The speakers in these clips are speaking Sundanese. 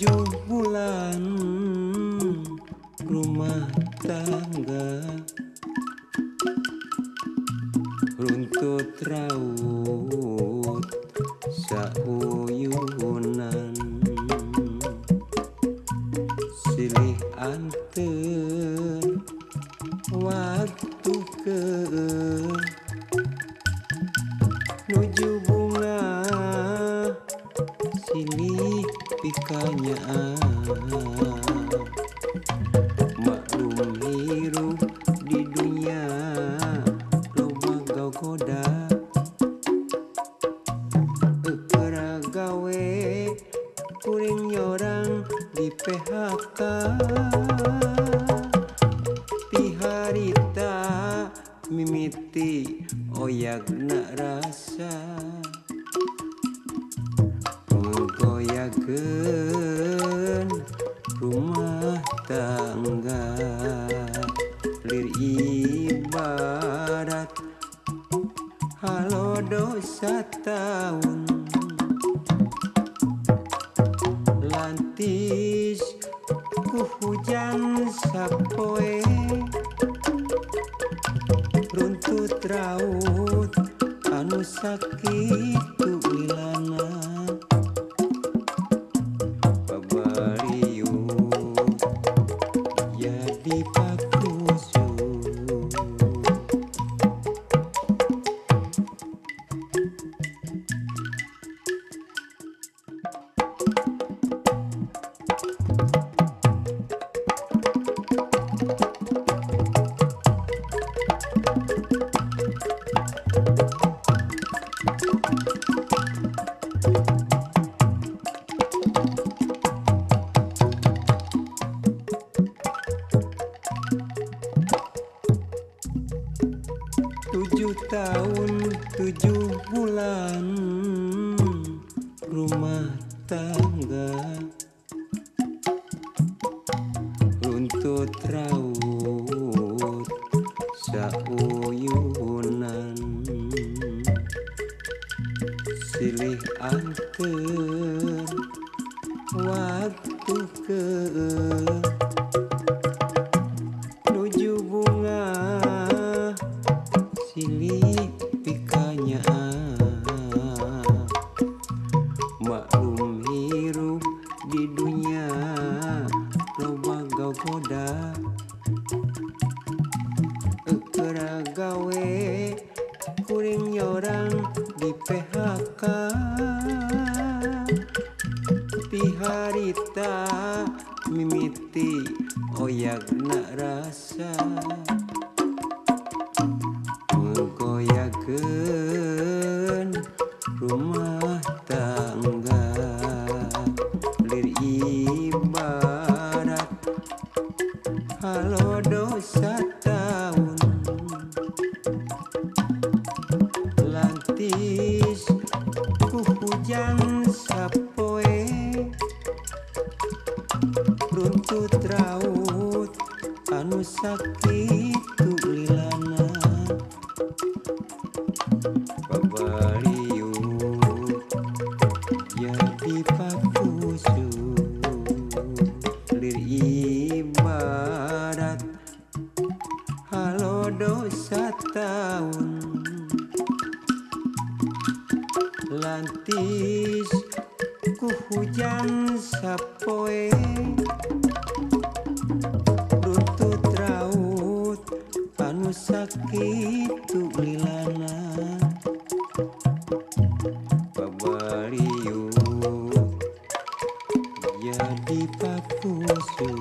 7 bulan rumah tangga runtut raut sauyunan silih anteur waktu ke nuju bunga silih pikanya maklum hirup di dunia loba goda keur gawe kuring nyorang di PHK ti harita mimiti oyagna rasa menggoyakeun rumah tangga lir ibarat halodo sataun lantis ku hujan sapoe runtut raut anu sakitu lilana babariu jadi pakusu. Tujuh tahun 7 bulan rumah tangga runtut raut sauyunan silih anteur waktu ke nuju bunga silih pikanya maklum hirup di dunia loba goda keur gawe kuring nyorang di PHK ti harita mimiti oyagna rasa menggoyakeun rumah tangga lir ibarat halodo sataun lantis ku hujan sapoe runtut raut anu sakitu lilana babariu jadi pakusu lir ibarat halodo sataun lantis ku hujan sapoe runtut raut anu sakitu lilana babariu jadi pakusu.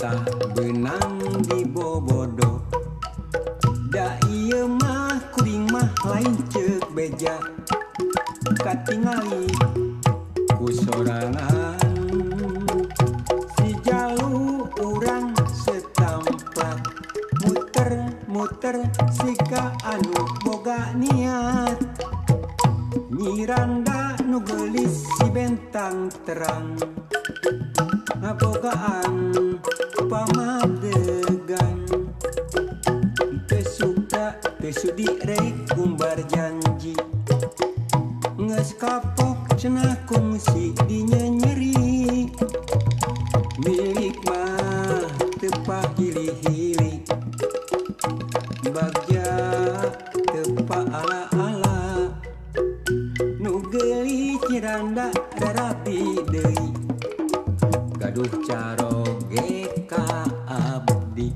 Atah-atah benang dibobodo. Da ieu mah kuring mah lain ceuk beja, katingali ku sorangan. Si jalu urang setamplak, muter-muter sika anu boga niat. Nyiranda nu geulis si bentang terang, ngabogaan pamadegan. Teu suka teu sudi rek umbar janji, geus kapok cenah kungsi dinyenyeri. Milik mah teu pahili-hili, bagja teu paala-ala. Nu geulis nyiranda rarapi deui, gaduh caroge ka abdi.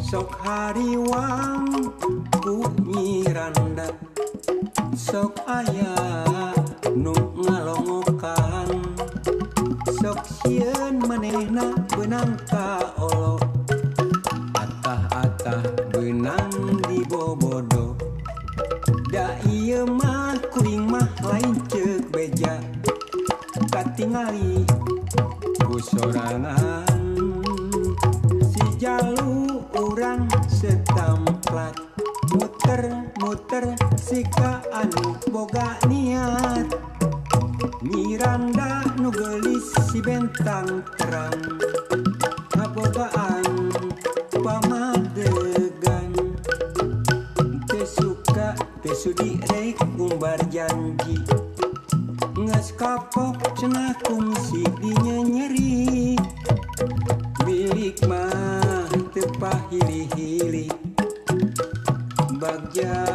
Sok hariwang ku nyiranda, sok aya nu ngalongokan. Sok sieun manehna beunang ka olo, atah-atah beunang dibobodo. Da ieu mah kuring mah lain ceuk beja, katingali ku sorangan. Si jalu urang setamplak, muter-muter sika anu boga niat. Nyiranda nu geulis si bentang terang, ngabogaan pamadegan. Teu suka teu sudi rek umbar janji, geus kapok cenah kungsi dinyenyeri. Milik mah teu pahili-hili, bagja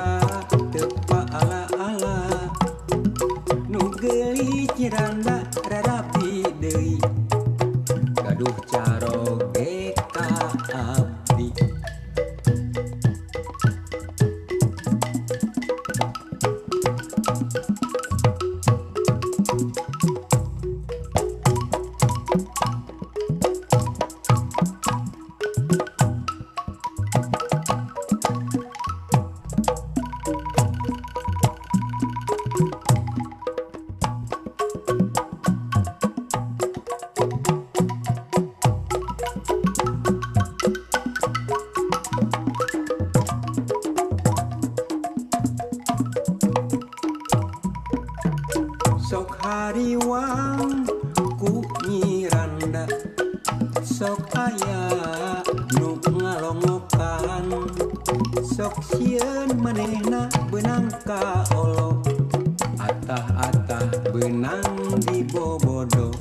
teu paala-ala. Nu geulis nyiranda rarapi deui, gaduh caroge ka abdi. Sok hariwang ku nyiranda, sok aya nu ngalongokan. Sok sieun manehna beunang ka olo, atah-atah beunang dibobodo.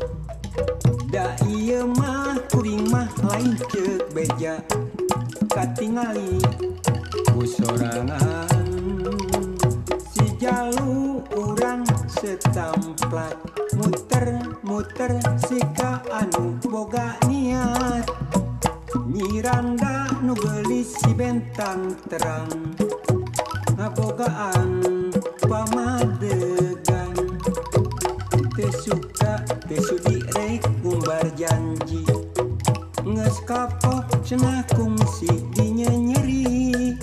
Da ieu mah kuring mah lain ceuk beja, katingali ku sorangan. Si jalu urang setamplak, muter-muter sika anu boga niat. Nyiranda nu geulis si bentang terang, ngabogaan pamadegan. Teu suka teu sudi rek umbar janji, geus kapok cenah kungsi dinyenyeri.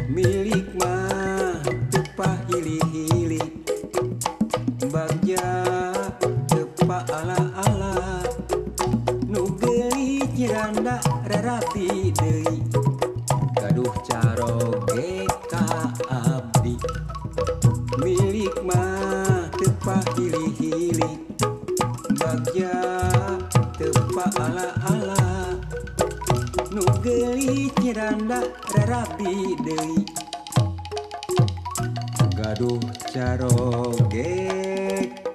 Milik mah teu pahili-hili, bagja teu paala-ala. Nu geulis nyiranda rarapi deui, gaduh caroge ka abdi. Gaduh caroge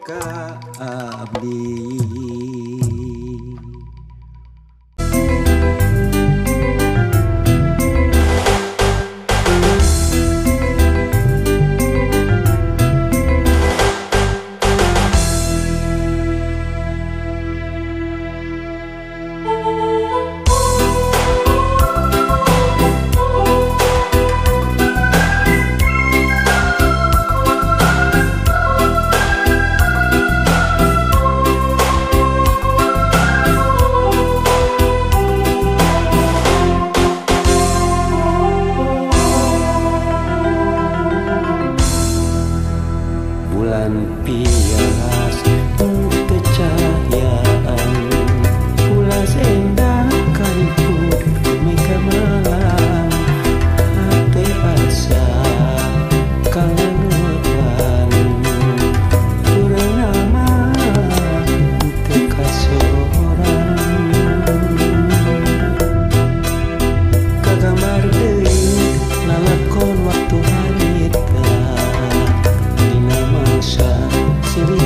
ka abdi. Bulan pias kecahayaan pulas endah kariput mega malam hati asa kalengepan urang nama teu kasoran kagambar deui lalakon waktu harita dina mangsa seri.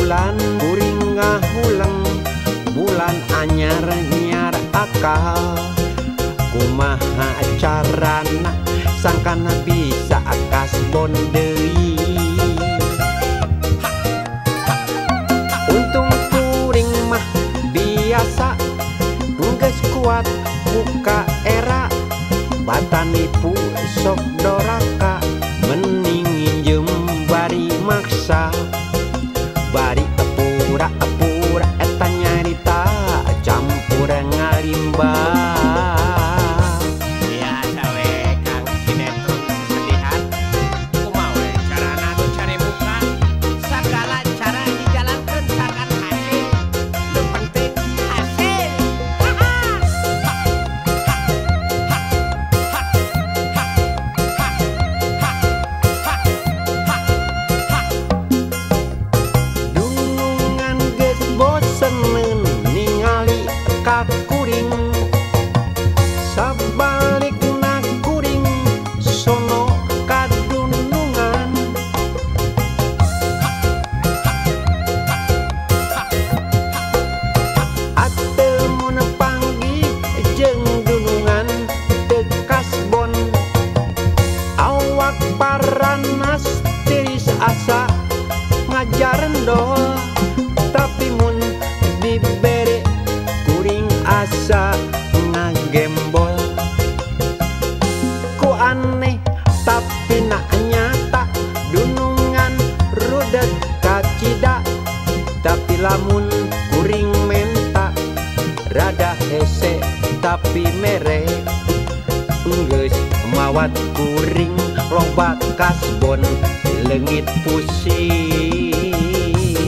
Bulan kuring ngahuleng, bulan anyar nyar akal. Kumaha carana sangkana bisa kasbon deui. Untung kuring mah biasa geus kuat buka era. Bata nipu sok doraka, mending nginjem bari maksa. Bari pura-pura eta nyarita campur ngalimba. Biasa we Kang sinetron sesedihan. Kumaha we carana nu cari muka, sagala cara dijalankeun sakan hasil. Nu penting hasil. Dunungan geus boseneun ningali ka kuring. Sabalikna kuring sono kadunungan. Ateu mun panggih jeung dunungan teu kasbon. Awak paranas tiris asa ngajarendol. Tapi mun dibere kuring asa ngagembol. Ku aneh tapi nak nyata, dunungan rudet kacida. Tapi lamun kuring menta rada hese tapi mere. Geus mawat kuring loba kasbon leungit pusing.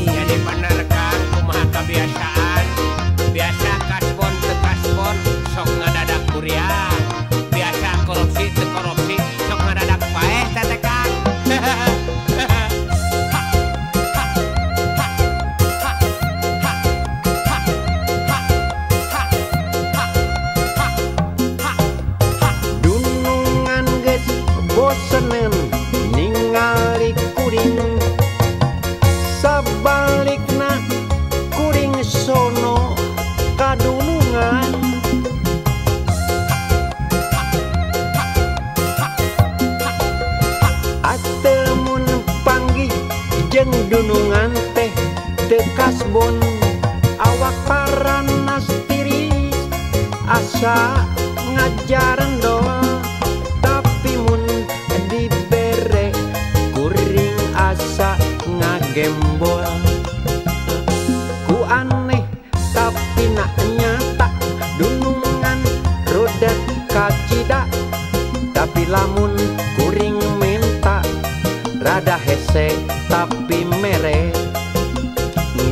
Jadi bener Kang, kumaha kebiasaan. Biasa kasbon teu kasbon sok ngadadak burian. Biasa korupsi teu korupsi sok ngadadak paeh teh Kang. Dunungan geus boseneun ningali kuring. Sabalikna kuring sono kadunungan. Ateu mun panggih jeung dunungan teh teu kasbon. Awak paranas tiris asa ngajarendol. Tapi mun dibere kuring asa ngagembol. Ku aneh tapi nak nyata, dunungan rudet kacida. Tapi lamun kuring menta rada hese tapi mere.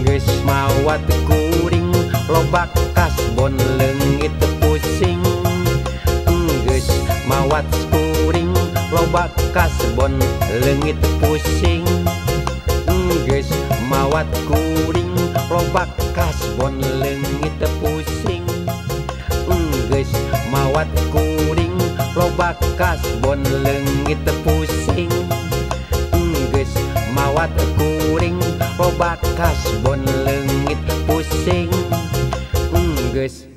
Geus mawat kuring loba kasbon leungit pusing. Geus mawat kuring loba kasbon leungit pusing. Geus mawat kuring loba kasbon leungit pusing. Geus mawat kuring loba kasbon leungit pusing. Geus mawat kuring loba kasbon leungit pusing. Geus.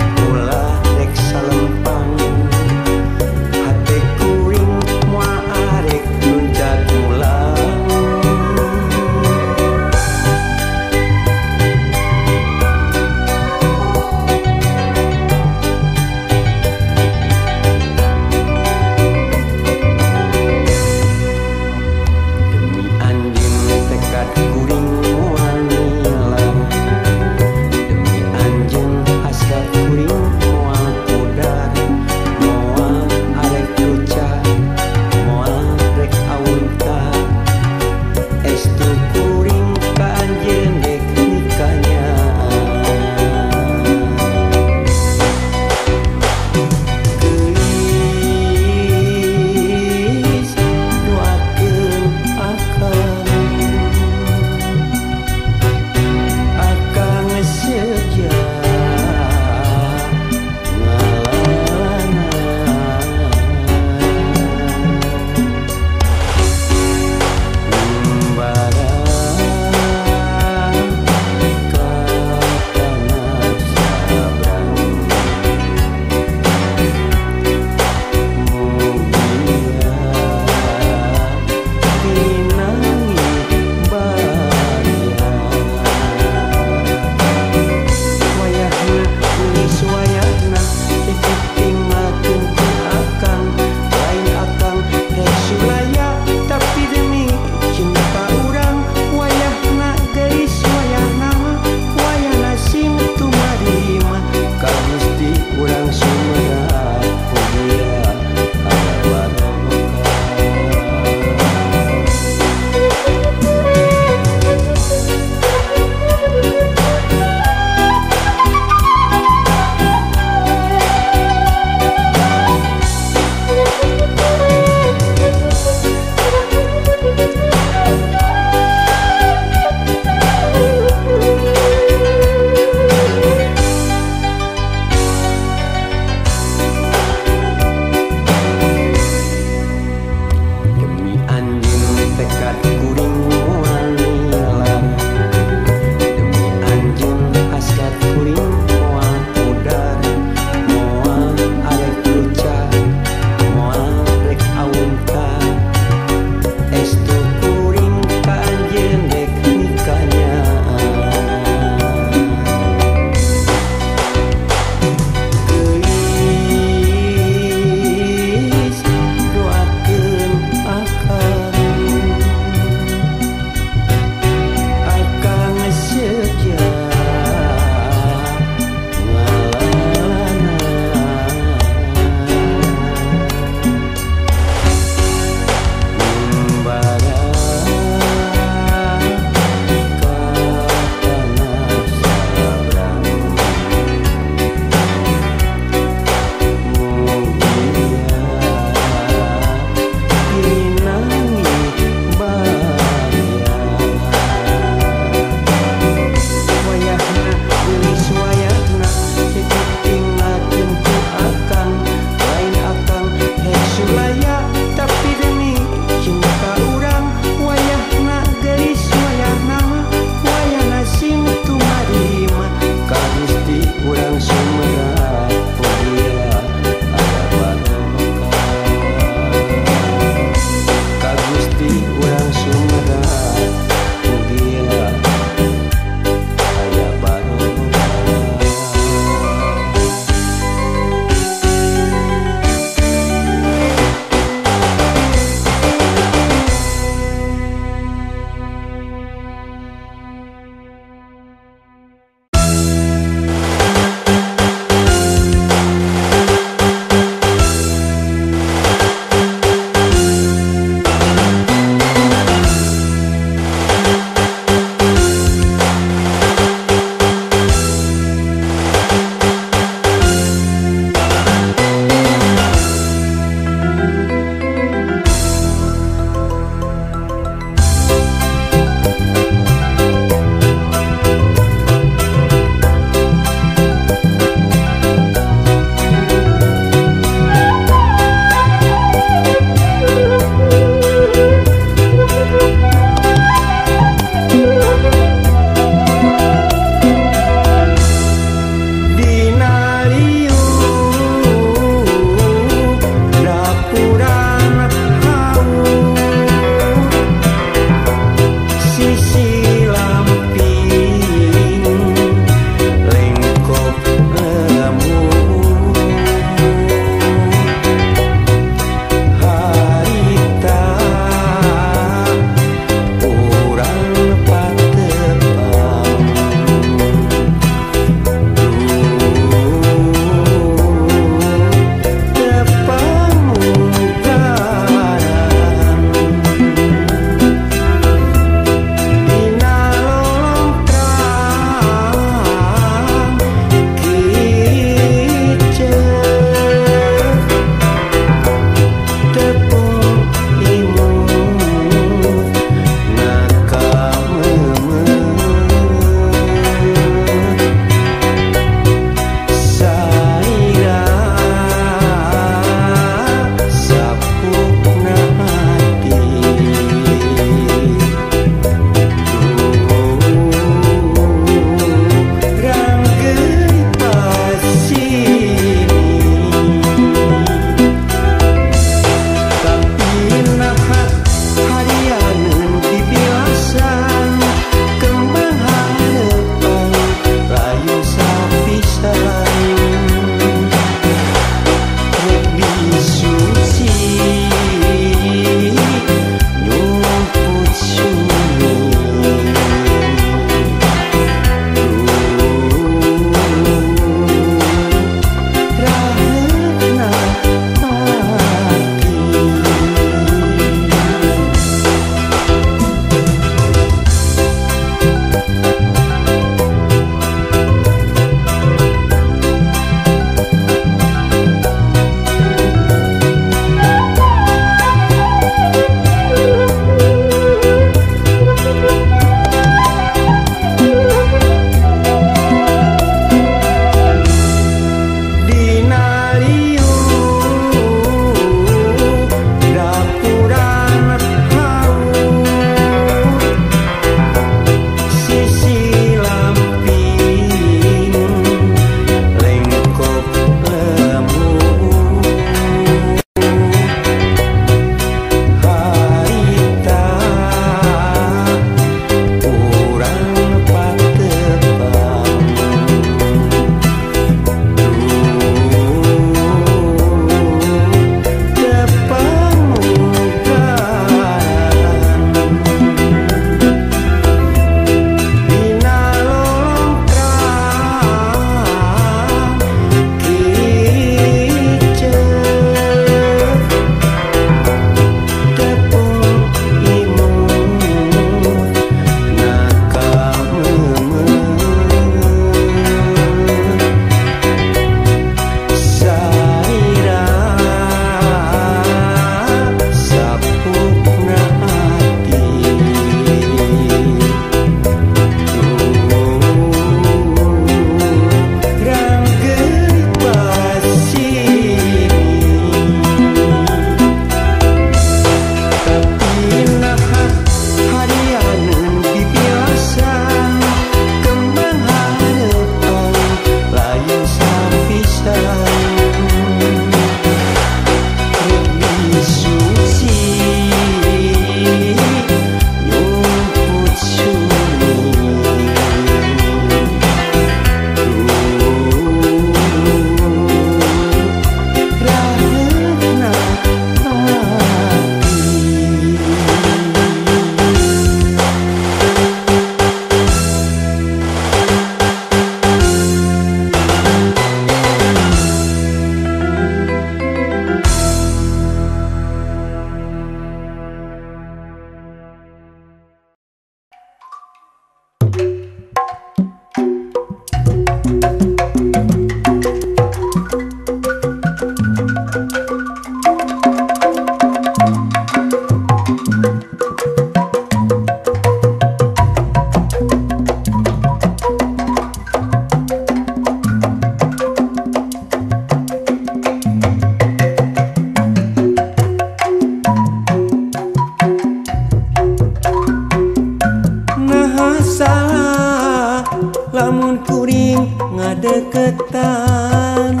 ngadeketan.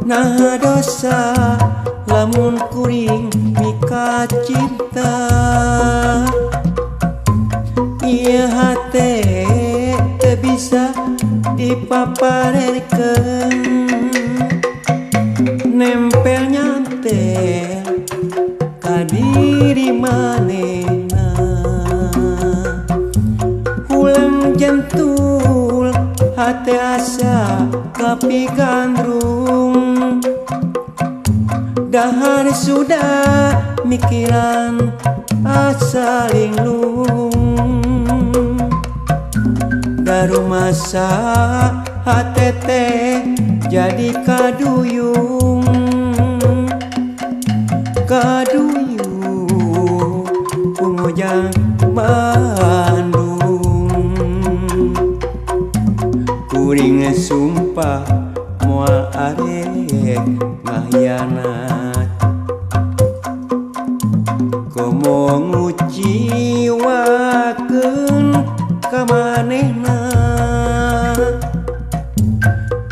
Nah dosa lamun kuring mika cinta. Ieu hate teu bisa dipaparerkeun, nempel nyantel ka diri manehna. Hulang jentul hate asa kapigandrung, dahar sudah mikiran asa linglung. Darumasa hate teh jadi kaduyung, kaduyung ku Mojang Bandung. Kuring sumpah moal arek ngahianat, komo nguciwakeun ka manehna.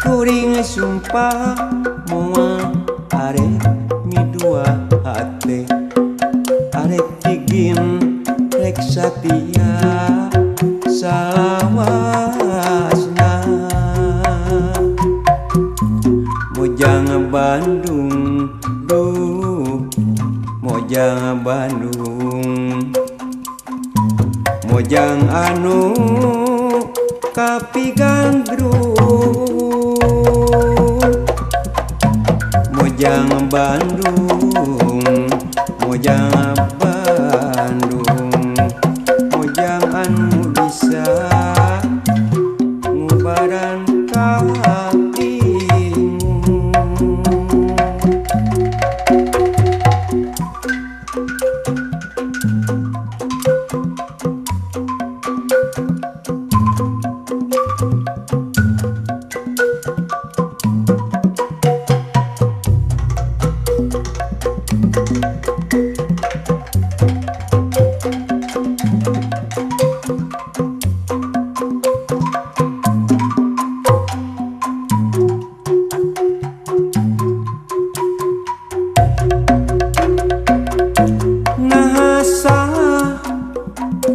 Kuring sumpah moal arek midua hate, arek tigin rek satia salawasna. Mojang Bandung duh, Mojang Bandung, Mojang anu kapigandrung. Mojang Bandung, Mojang Bandung, Mojang anu bisa ngubaran kabingung.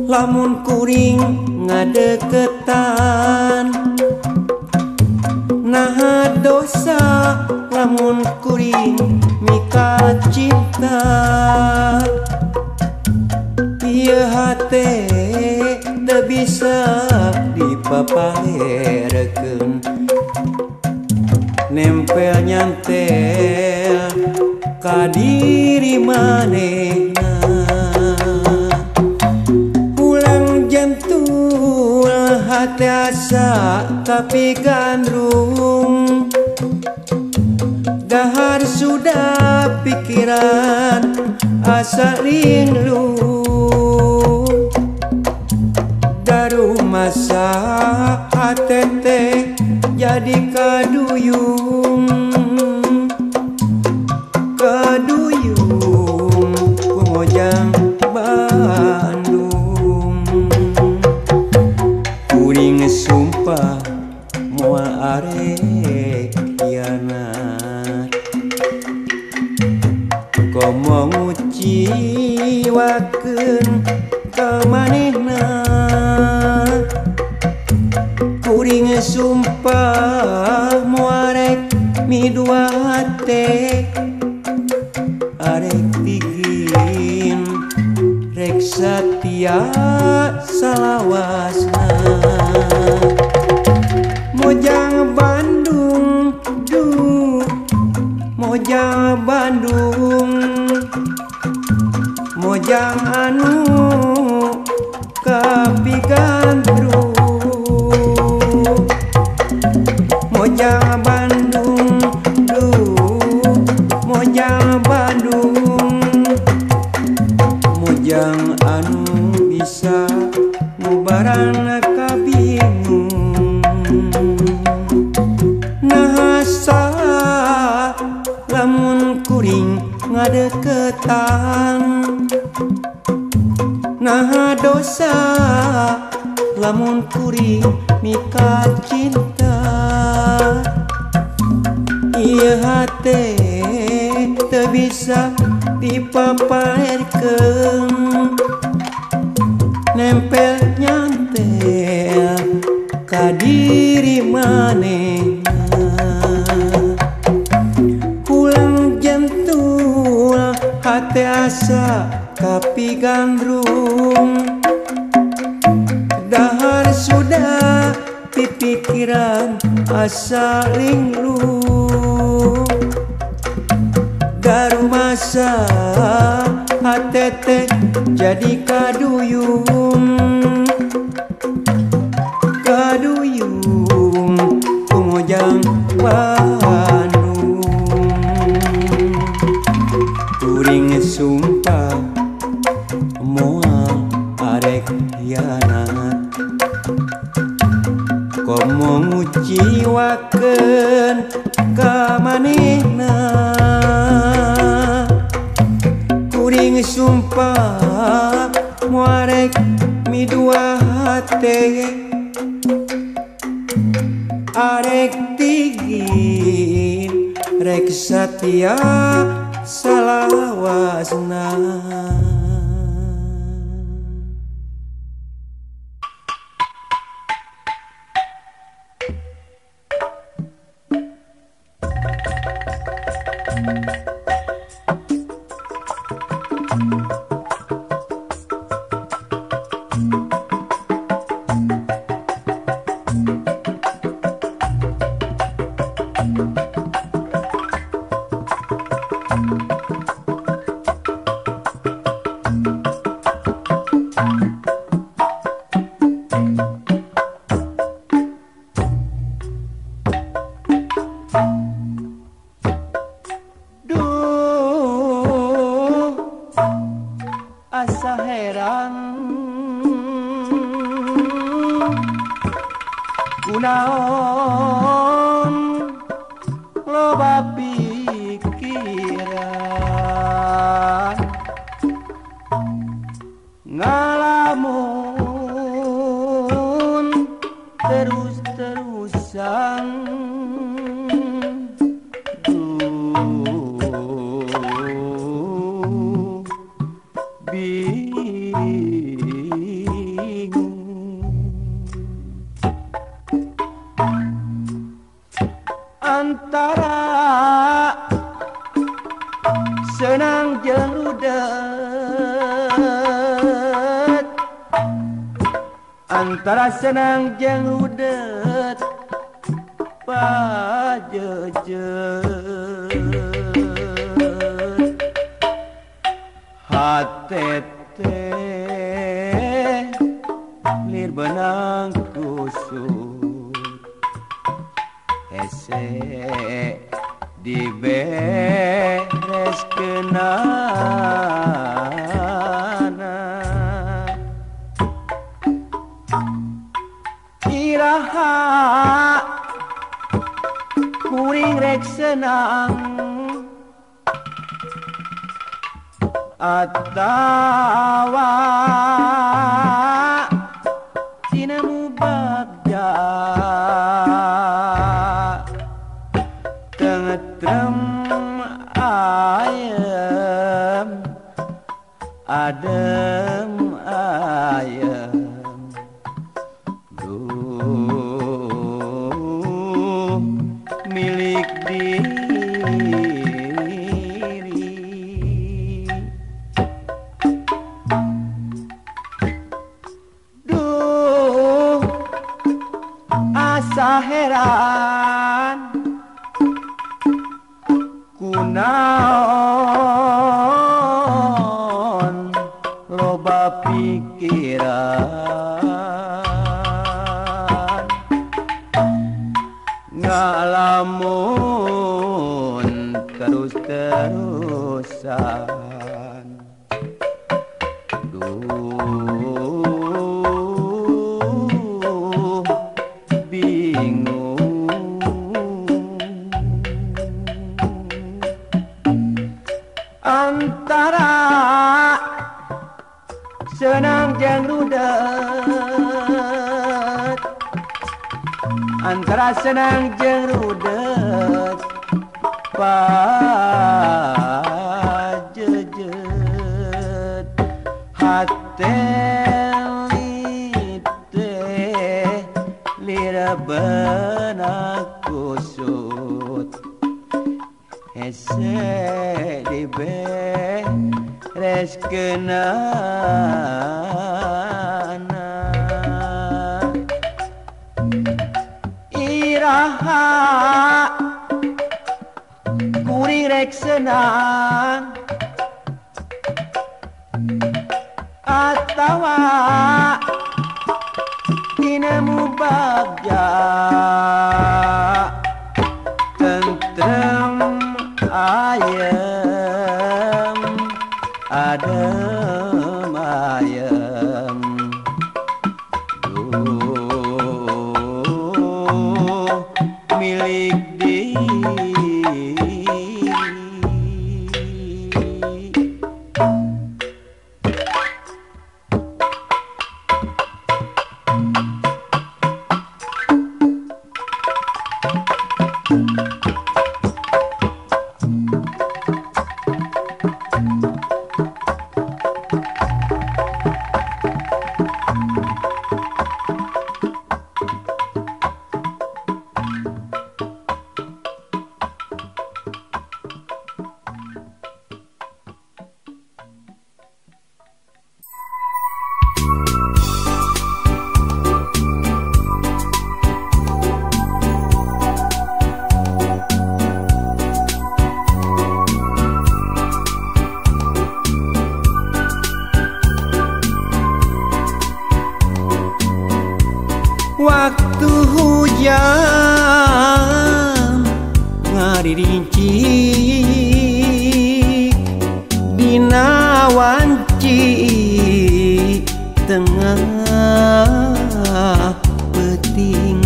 Lamun kuring ngadeketan, nah dosa lamun kuring mika cinta. Ieu hate teu bisa dipapalerkeun, nempel nyantel ka diri manehna. Jentul hate asa tapi gandrung, dahar sudah pikiran asa linglung. Darumasa hate teh jadi kaduyung, kaduyung ku Mojang Bandung. Kuring sumpah moal arek hianat, komo nguciwakeun ka manehna. Kuring sumpah moal arek midua hate, arek tigin rek satia salawasna. Mojang Bandung duh, Mojang Bandung, Mojang anu kapigandrung. Mojang Bandung duh, Mojang Bandung, Mojang anu bisa ngubaran kabingung. Nah salah lamun kuring ngadeketan, nah dosa Lamun kuring mika cinta ieu hate teu bisa dipapaerkeun nempel nyantel ka diri manehna kulang jentul hate asa kapigandrung dahar sudah pipikiran asa linglung darumasa hate teh jadi kaduyung kaduyung kumojang Bandung kuring sumpah moal arek hianat komo nguciwakeun ka manehna kuring sumpah moal rek midua hate arek tigin rek satia salawasna. Asa heran kunaon loba pikiran ngalamun terus-terusan antara senang jeung rudet antara senang jeung rudet pajejet hate teh lir benang kusut hese diberes kenana iraha kuring rek senang atawa tinemu bagja tentrem ayem adem ayem duh milik diri duh asa heran kunaon loba pikiran ngalamun terus-terusan duh bingung antara senang jeung rudet. Senang jeung rudet pajejet hate teh lira benak kusut hese dibereskeunana. Iraha kuring rek senang atawa tinemu bagja tentrem ayem adem ayem milik diri. Waktu hujan ngaririncik dina wanci tengah peuting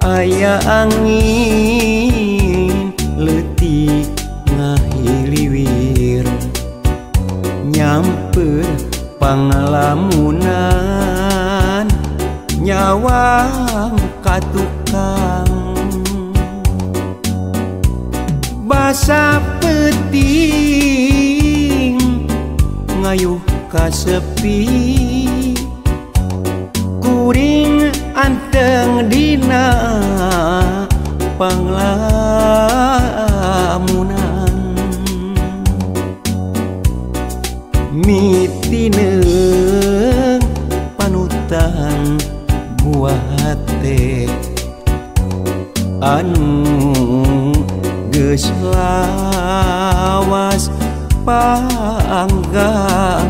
aya angin leutik ngahiliwir nyamper panglamunan nyawang ka tukang basa peuting ngayuh ka sepi kuring anteng dina panglamunan mitineung panutan buah hate anu geus lawas panggang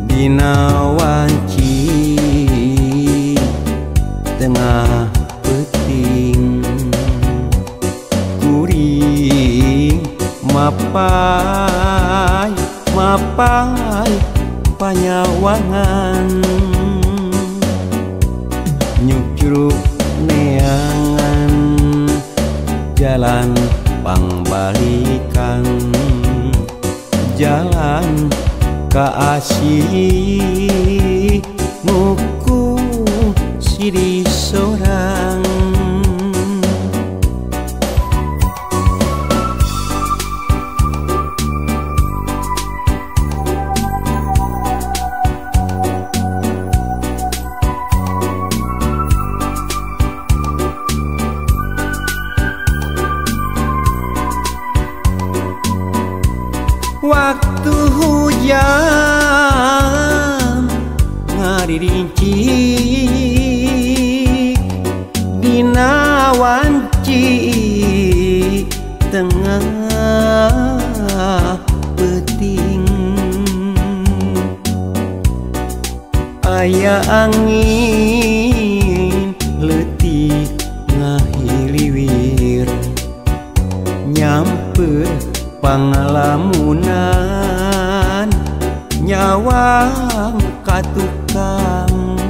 dina wanci tengah peuting kuring mapai mapai panyawangan nyukcruk neangan jalan pangbalikan jalan ka asih muku siri sorang. Waktu hujan ngaririncik dina wanci tengah peuting aya angin leutik ngahiliwir nyamper panglamunan nyawang ka tukang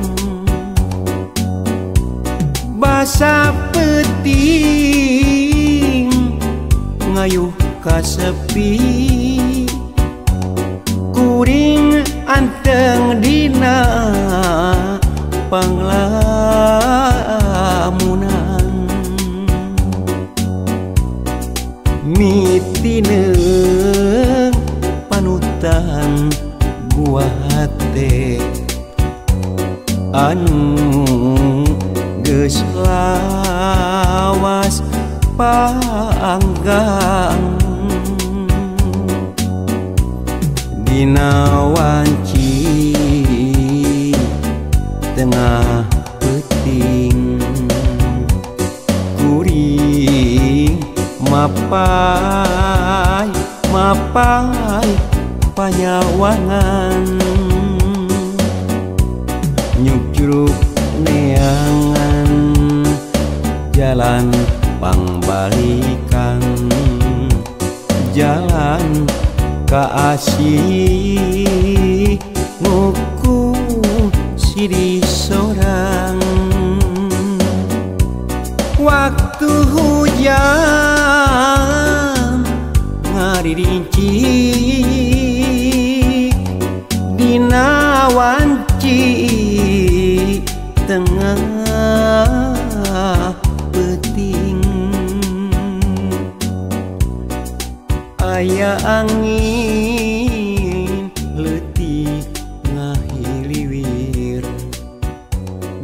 basa peuting ngayuh ka sepi kuring anteng Jeung dina panglamunan mitineung panutan buah hate anu geus lawas panggang dina wanci tengah peuting kuring mapai mapai panyawangan nyukcruk neangan jalan pangbalikan jalan kaasih nguku sidi sorang waktu hujan ngaririnci dina wanci tengah peuting aya angin leutik ngahiliwir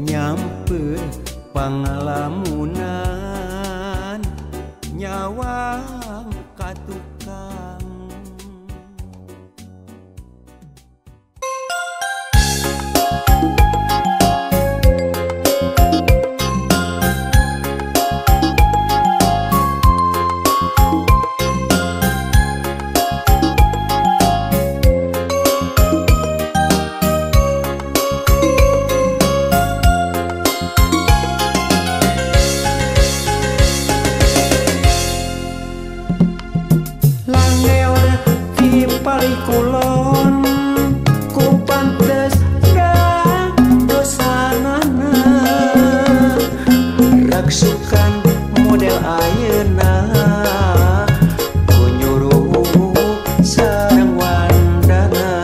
nyamper panglamunan nyawang ka tukang. Kulon ku pantes da dosanana raksukan model ayeuna ku nyuruh sareng wandana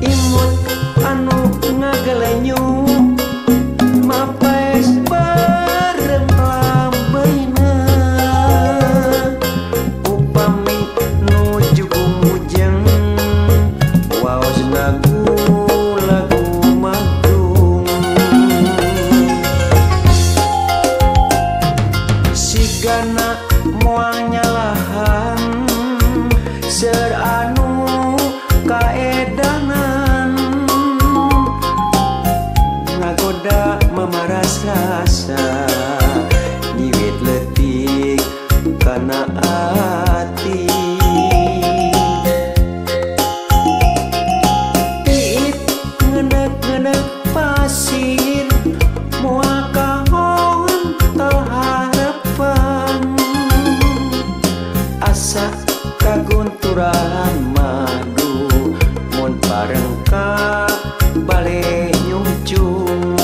imut anu ngagelenyu mapes bareng lambeina upami nuju kumujeng waos lagu magung sigana moal nyalahan seur anu kaedanan ngagoda mamaras rasa nyiwit leutik kana ati piit ngenek-ngenek pasir moal kahontal harapan asa kagunturan madu mun bareng ka bale nyungcung.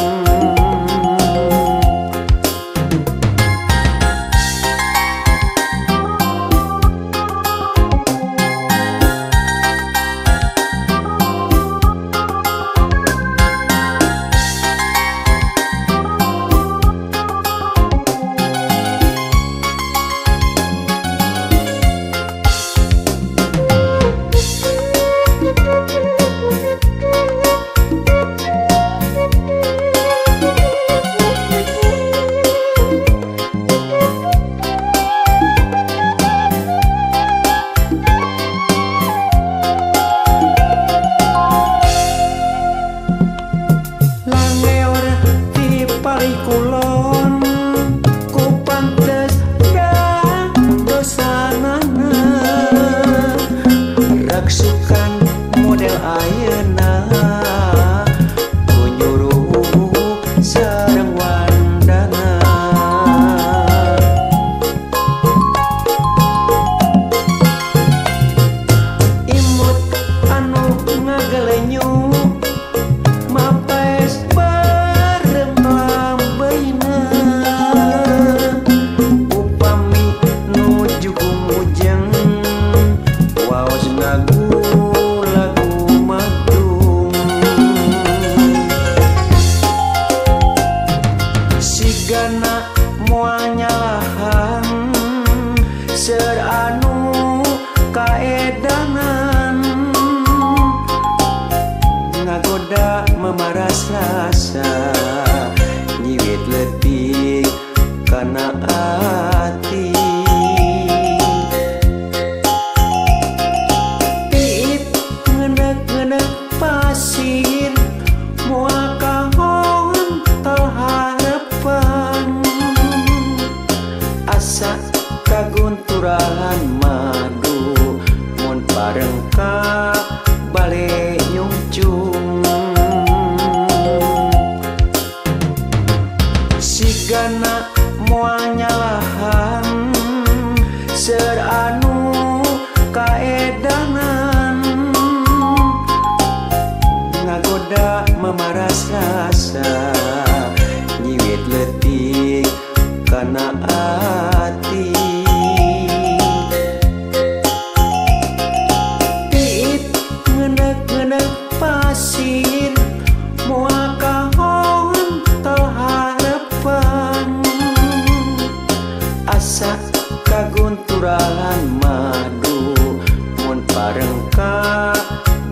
Bareng ka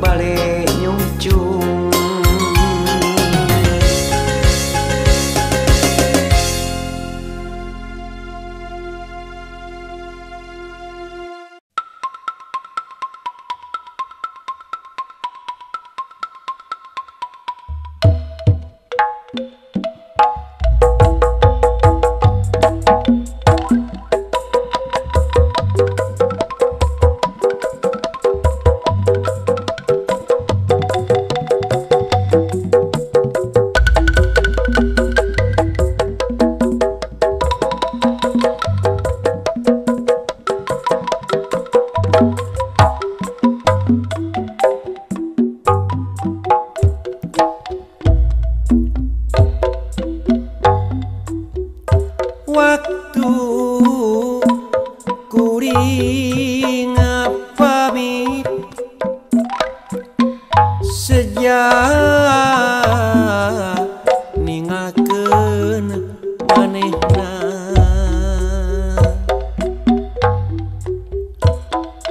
bale nyungcung. Waktu kuring pamit sejak ningakeun manehna,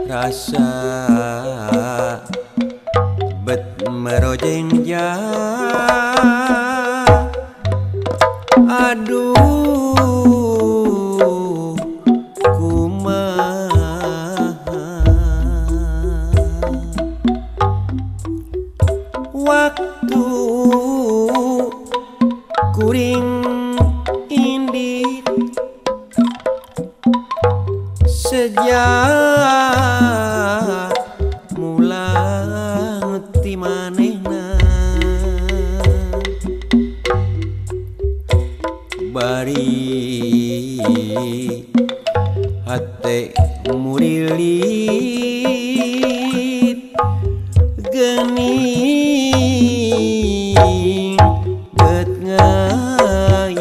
rasa bet merojeng aduh kumaha. Waktu kuring indit sejak mulang ti manehna, bari hate murilit geuning bet ngai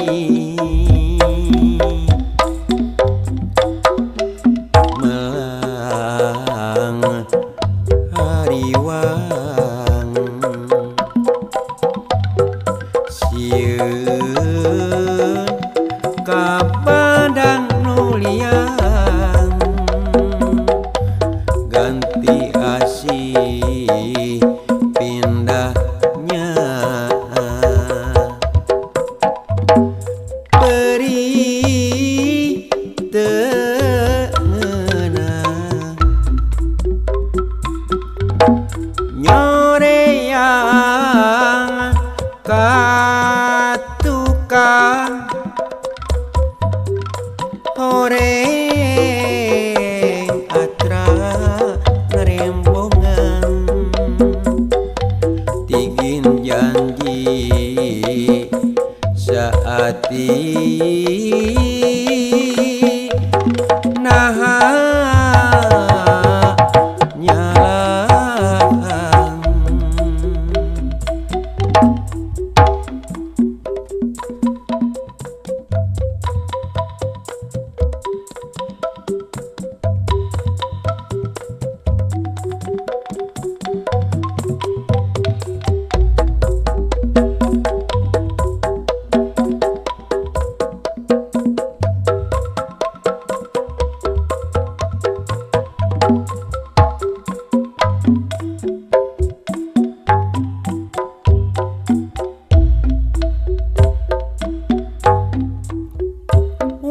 melang hariwang sieun ka padang nu liang ganti asih pindahnya perih teu ngeunah nyoreang ka tukang horeng atra ngarembongan tingin janji saati naha nyalang.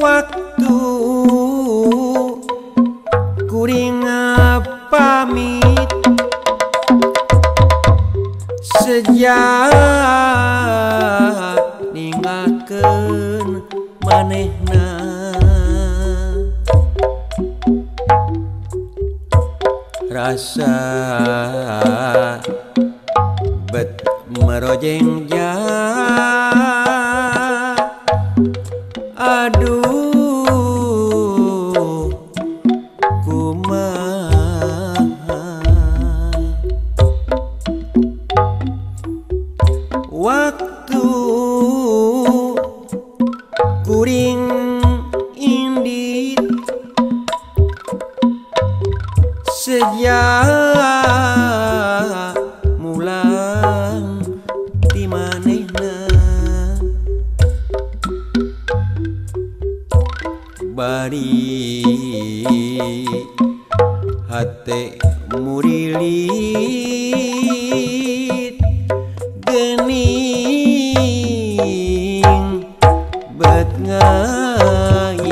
Waktu kuring pamit sejak ninggalkeun manehna, rasa bet merojeng aduh kumaha. Waktu kuring indit sejak mulang ti manehna, bari hate Murilit gening bet ngai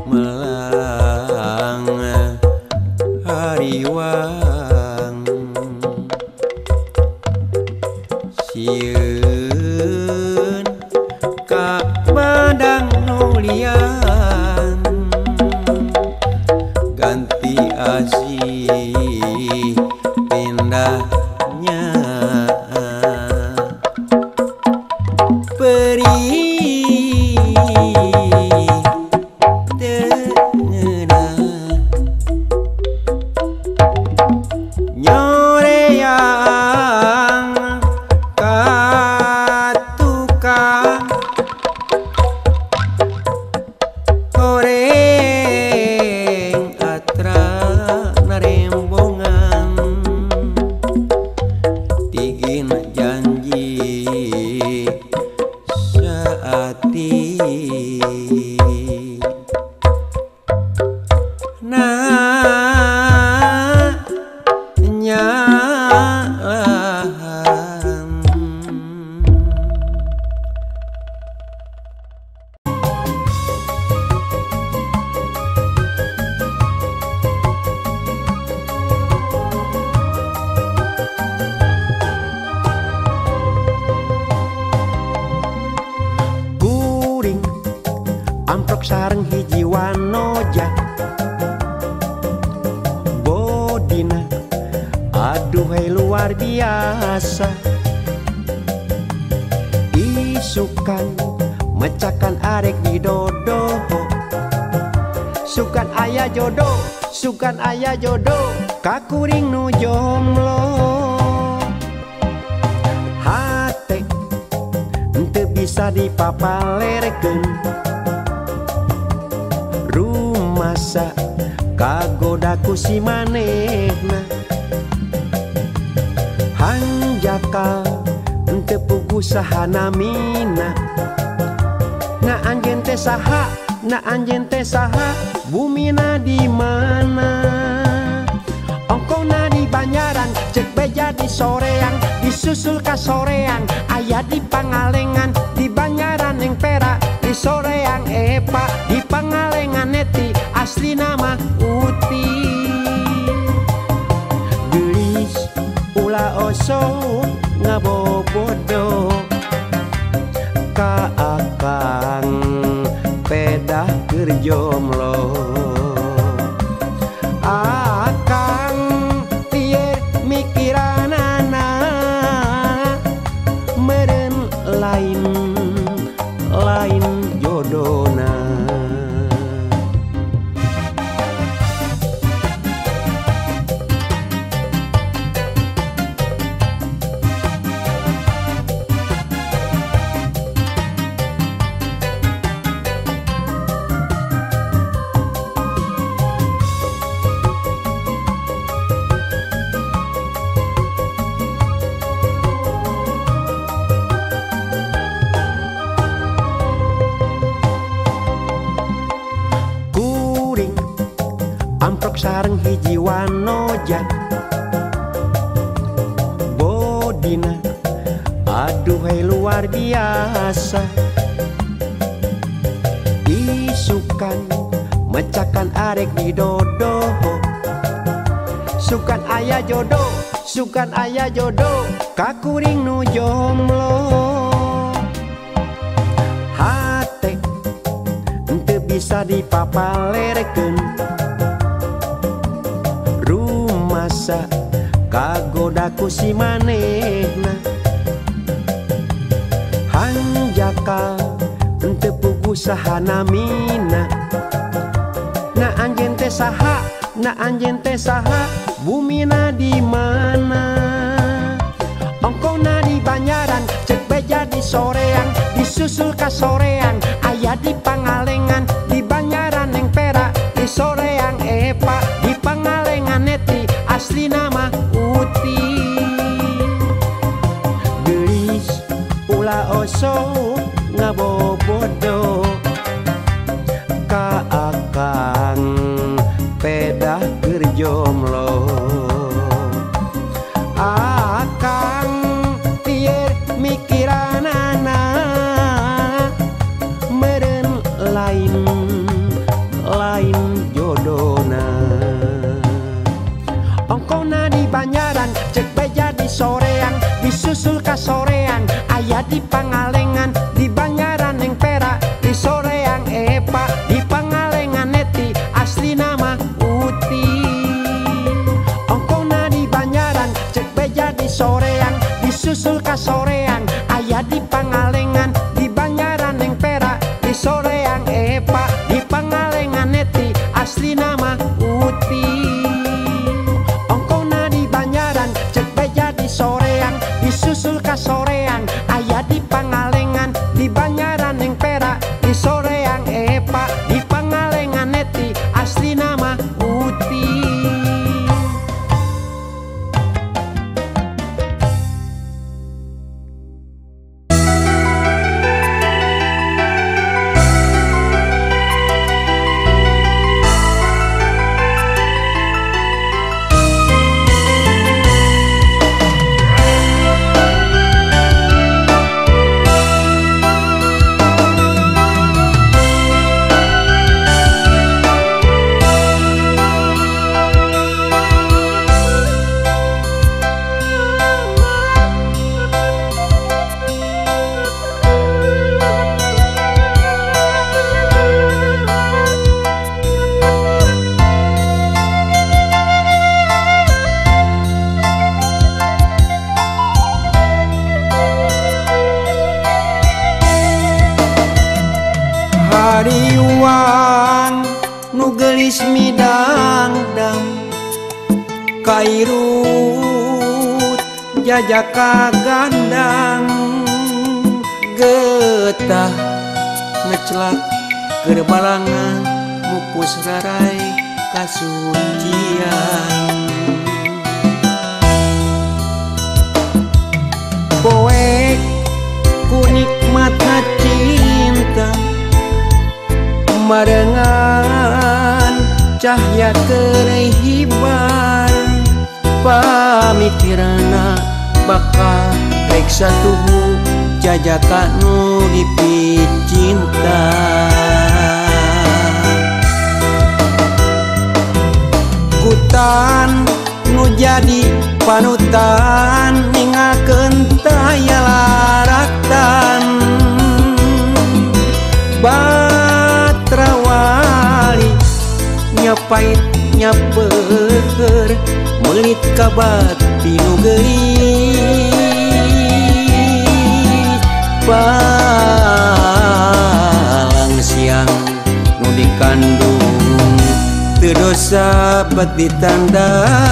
melang hariwang sieun ka badang nu lian ganti asih pindahnya perih teu ngeunah nyoreang ka tukang goreng atra narembongan tigin janji saati nah nyalahan. Kuring amprok sareng hiji wanoja bodina aduhai luar biasa isukan mecakan arek di dodoho sukan aya jodoh sukan aya jodoh kakuring nu jomblo hate henteu bisa dipapalerkeun rumasa kagoda ku si manehna hanjakal henteu puguh saha namina na anjeun teh saha na anjeun teh saha bumina di mana ongkona di Banjaran cek beja di Soreang disusul ka Soreang aya di Pangalengan di Banjaran yang Perak di Soreang Epa di Pangalengan Neti asli nama Uti gelis ulah oso ngabobodo ka akang pedah keur jomblo akang tier mikiranana meureun lain lain jodona. Amprok sareng hiji wanoja bodina aduhai luar biasa isukan mecakan arek di dodoho sukan aya jodoh sukan aya jodoh kakuring nu jomblo hate henteu bisa dipapalerkeun rumasa kagoda ku si manehna hanjakal henteu puguh saha namina na anjeun teh saha na anjeun teh saha bumina di mana ongkona di Banjaran cek beja di Soreang disusul ka Soreang aya di Pangalengan di Banjaran yang Perak di Soreang Epa di Pangalengan Neti asli nama Uti gelis ulah oso ngabobodo ka akang Lain jodona ongkona di Banjaran cek beja di soreang disusul ka soreang aya di Pangalengan di Banjaran neng Perak di soreang epa di Pangalengan neti asli nama Uti ongkona di Banjaran cek beja di soreang disusul ka soreang aya di Pangalengan di Banjaran neng Perak di soreang epa di Pangalengan neti asli nama Uti ongkona di Banjaran cek beja di soreang disusul ka soreang aya di Pangalengan di Banjaran neng Perak di soreang epa di Pangalengan neti asli nama Uti. Hariwang nu geulis midangdang kairut jajaka gandang getah ngecelak keur balangan mupus rarai kasucian poek ku nikmatna cinta marengan cahya kerehibar pamikirana bakal rek satuhu jajaka nu dipicinta kutan nu jadi panutan ningalkeun taya laratan batrawali nyapait nyapeur meulit ka bati nu geulis palang siang nu dikandung teu dosa bet ditandasan.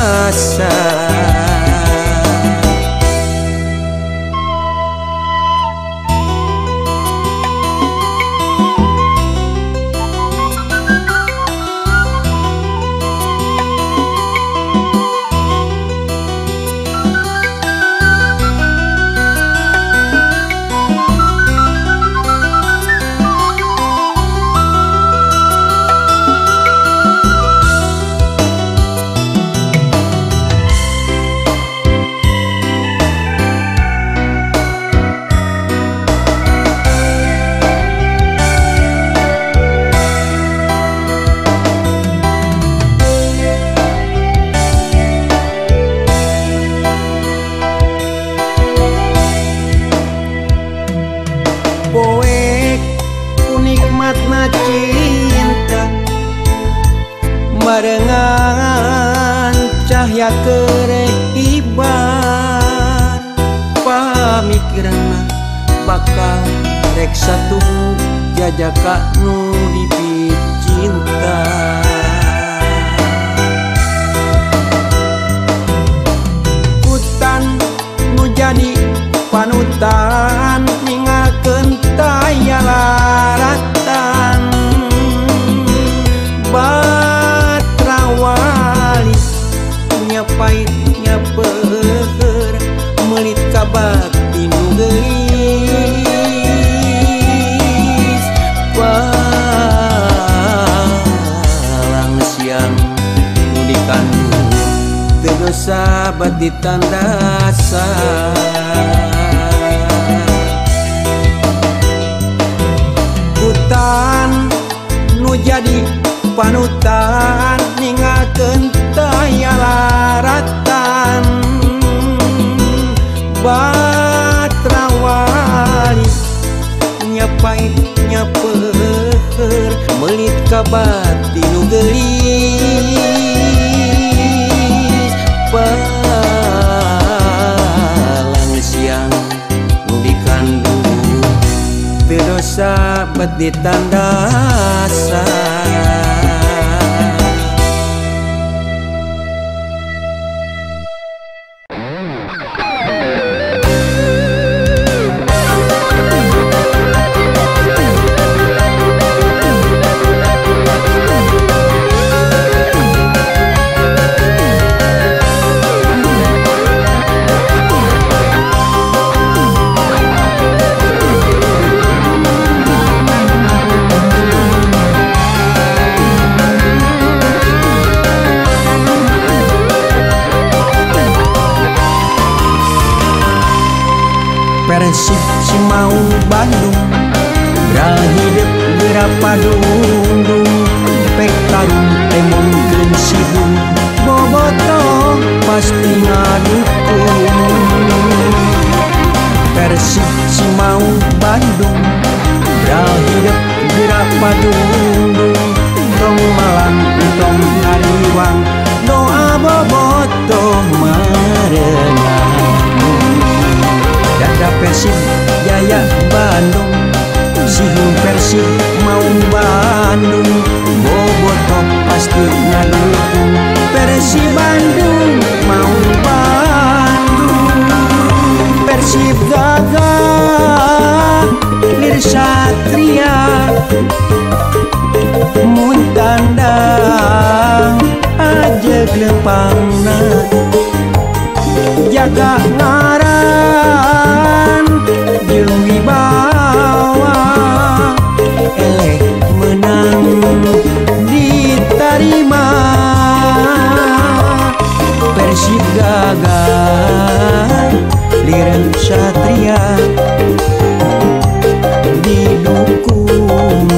Poek ku nikmatna cinta marengan cahya kerehibar pamikirana bakal rek satuhu jajaka nu dipicinta kutan nu jadi panutan ningalkeun taya laratan batrawali nyapait nyapeur meulit ka bati nu geulis palang siang nu dikandung teu dosa bet ditandasan hutan jadi panutan ninggalkeun taya laratan Batra wali nya pait nya peuheur meulit ka bati nu geulis palang siang nu dikandung teu dosa bet ditandasan. Persib Simaung Bandung Brahidep geura padungdung pek tarung temongkeun sibung bobotoh pasti ngadukung. Persib Simaung Bandung Brahidep geura padungdung tong malang tong hariwang doa bobotoh marenang. Dada Persib Jaya Bandung sihung Persib Maung Bandung bobotoh pasti ngadukung Persib Bandung Maung Bandung. Persib gagah lir satria mun tandang aja lempangna jaga ngaran jeung wibawa eleh menang diterima. Persib gagah liren satria didukung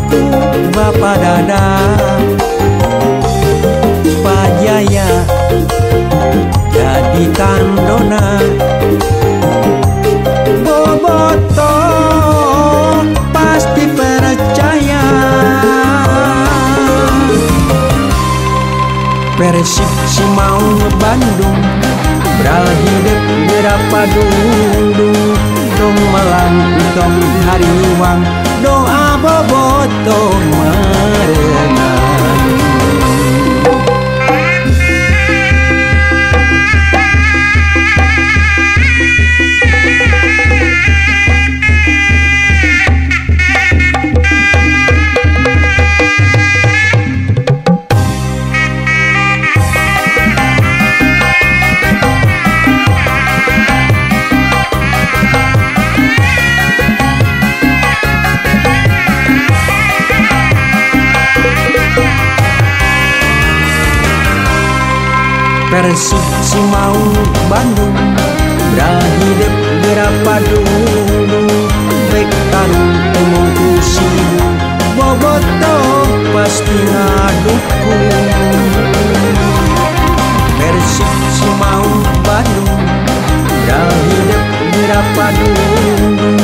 ku Bapak Dada Pajaya jadi tandona bobotoh pasti percaya. Persib Simaung Bandung Brahidep geura padungdung tong malang tong hariwang doa bobotoh marenang. Persib Simaung Bandung Brahidep geura padungdung pek tarung temongku sibung bobotoh pasti ngadukung. Persib Simaung Bandung Brahidep geura padungdung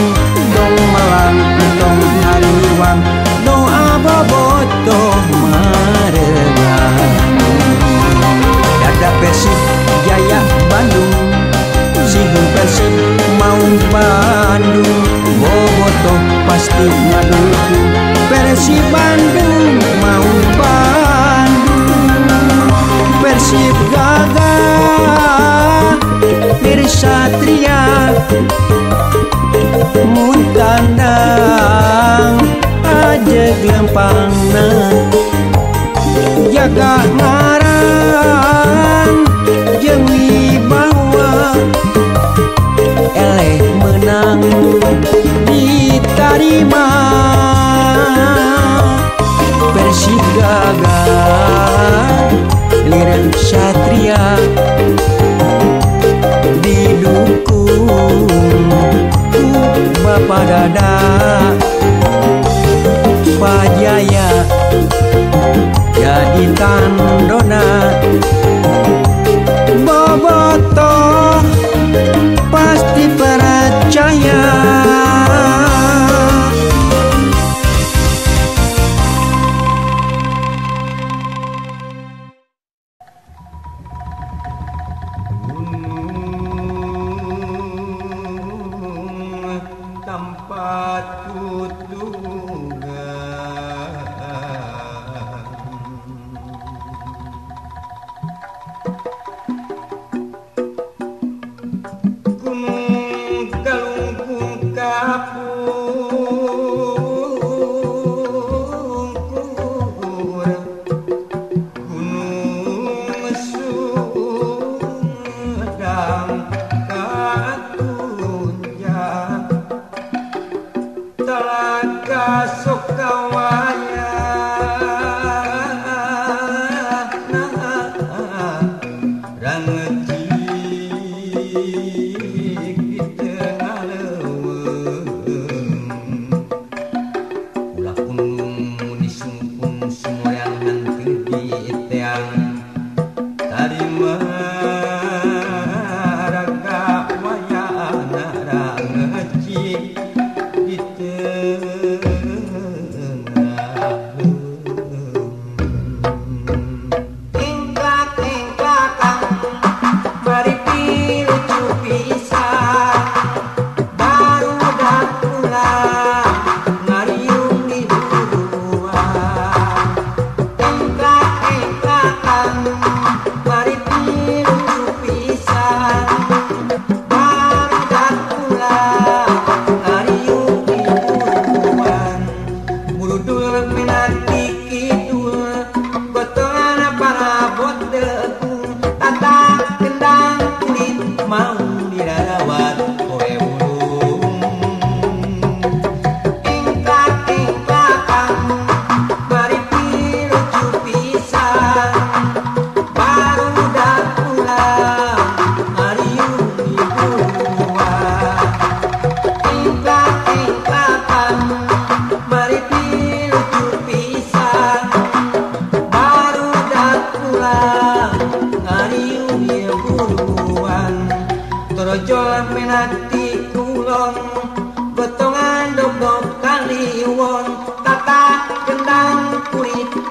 tong malang tong hariwang doa bobotoh marenang. Dada Persib Jaya Bandung sihung Persib Maung Bandung bobotoh pasti ngadukung Persib Bandung Maung Bandung. Persib gagah lir satria mun tandang aja lempangna jaga ngaran jeung wibawa eleh menang diterima. Persib gagah liren satria didukung ku Bapak Dada Pajaya. Satria jadi tandona bobotoh pasti percaya.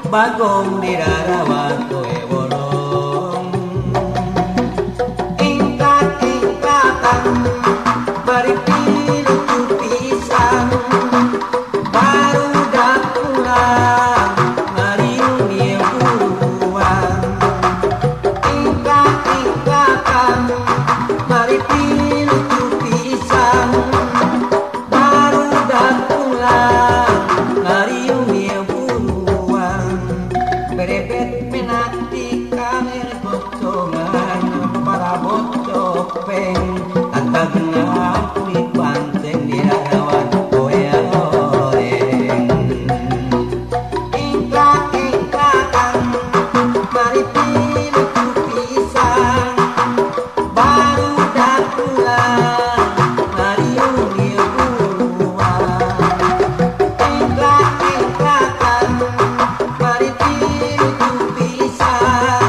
Bagong dirarawat kowe bolong ingkat-ingkatan bari pilucu pisan baru dak pulang ngariung ieu buruan ingkat-ingkatan bari pilucu pisan baru dak pulang ngariung ieu buruan. Berebet menanti kamer bocongan para bocopeng tata kulit banteng dirawat koe oreng ingklak-ingklakan mari pilucu pisan baru dak pulang ngariung ieu buruan ingklak-ingklakan mari pilucu pisan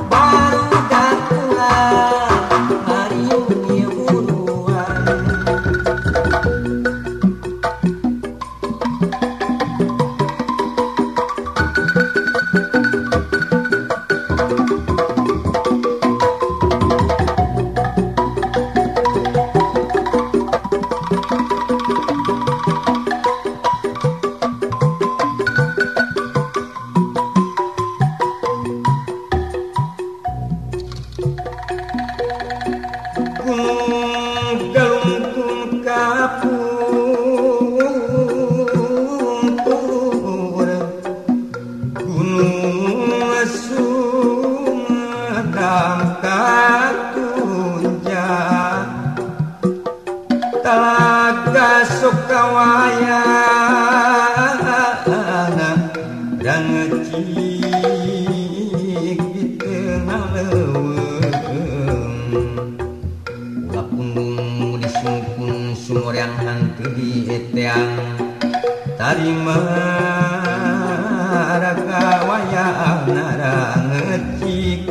baru dak pulang ngariung ieu buruan. Gunung galungkung kapungkur Gunung Sumedang katunjang Talaga Sukawayana rangecik di tengah leuweung. Ulah pundung disungkun sumur yang hantu di eteang tarima Wayang narangecik.